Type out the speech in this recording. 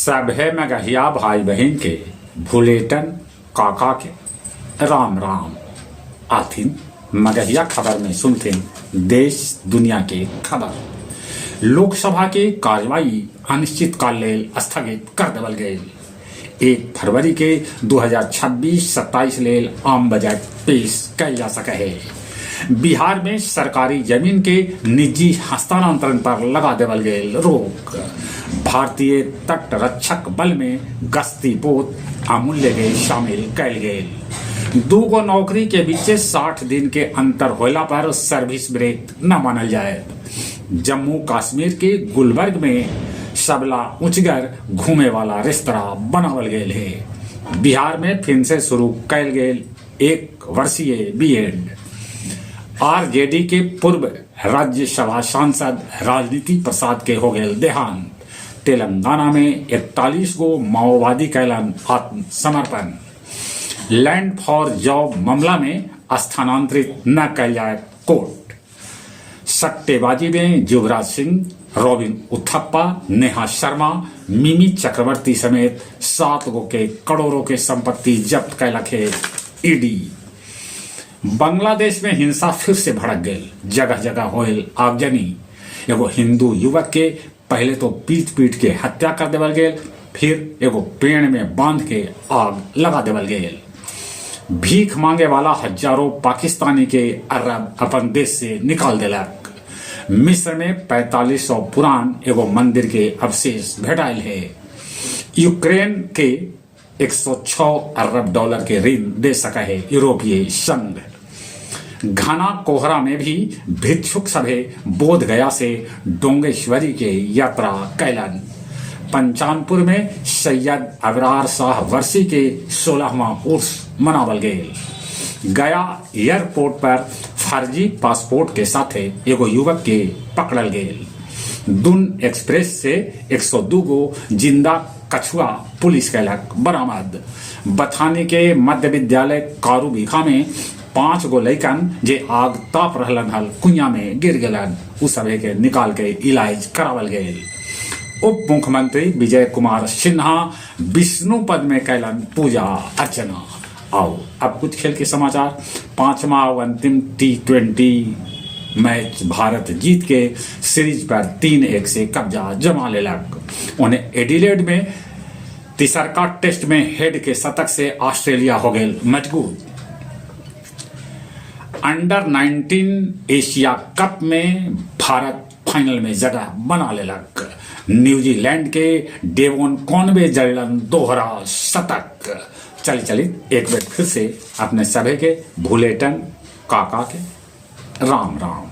सभे मगहिया भाई बहिन के भुलेटन काका के राम राम। आथिन मगहिया खबर में सुनथिन देश दुनिया के खबर। लोकसभा के कार्रवाई अनिश्चित काल लेल स्थगित कर देवल गेल। 1 फरवरी के 2026-27 लेल आम बजट पेश कैल जा सके हे। बिहार में सरकारी जमीन के निजी हस्तांतरण पर लगा देवल गेल रोक। भारतीय तट रक्षक बल में गश्ती पोत अमूल्य के शामिल कैल गेल। दूगो नौकरी के बीचे 60 दिन के अंतर होला पर सर्विस ब्रेक न मानल जाए। जम्मू कश्मीर के गुलबर्ग में सबला ऊंचगर घूमे वाला रेस्तरा बनावल गेल है। बिहार में फिर से शुरू कैल गेल 1 वर्षीय बीएड। आरजेडी के पूर्व राज्यसभा सांसद राजनीति प्रसाद के हो गेल देहांत। तेलंगाना में 41 गो माओवादी कैलन आत्मसमर्पण। लैंड फॉर जॉब मामला में स्थानांतरित न कैल जाए कोर्ट। सट्टेबाजी में युवराज सिंह, रॉबिन उथप्पा, नेहा शर्मा, मिमी चक्रवर्ती समेत 7 गो के करोड़ों के संपत्ति जब्त कैलक है ईडी। बांग्लादेश में हिंसा फिर से भड़क गई, जगह जगह होयल आगजनी। एगो हिंदू युवक के पहले तो पीट पीट के हत्या कर देवल गेल, फिर एगो पेड़ में बांध के आग लगा देवल गेल। भीख मांगे वाला हजारों पाकिस्तानी के अरब अपन देश से निकाल देलक। मिस्र में 4500 पुरान एगो मंदिर के अवशेष भेटाइल है। यूक्रेन के 106 अरब डॉलर के ऋण दे सका है यूरोपीय संघ। घना कोहरा में भी भिक्षुक सभे बोध गया से डोंगेश्वरी के यात्रा कैलन। पंचानपुर में सैयद अबरार शाह वर्सी के 16वां उर्स मनावल गेल। गया एयरपोर्ट पर फर्जी पासपोर्ट के साथे एगो युवक के पकड़ल गेल। दुन एक्सप्रेस से 102 गो जिंदा कछुआ पुलिस कैलक बरामद। बथानी के मध्य विद्यालय कारू भीखा में 5 गो लइकन जे आग ताप रहलन हल कुइया में गिर गेलन। उ सभे के निकाल के इलाज करावल गेल। उप मुख्यमंत्री विजय कुमार सिन्हा विष्णु पद में कैलन पूजा अर्चना। आओ अब कुछ खेल के समाचार। 5वां और अंतिम T20 match Bharat जीत के सीरीज पर 3-1 से कब्जा जमा लेलक। उन्हें एडिलेड में तीसरका टेस्ट में हेड के शतक से ऑस्ट्रेलिया हो गए मजबूत। अंडर 19 एशिया कप में भारत फाइनल में जगह बना लेलक। न्यूजीलैंड के डेवोन कॉनवे जड़लन दोहरा शतक। चली चली एक बार फिर से अपने सभी के भुलेटन काका के राम राम।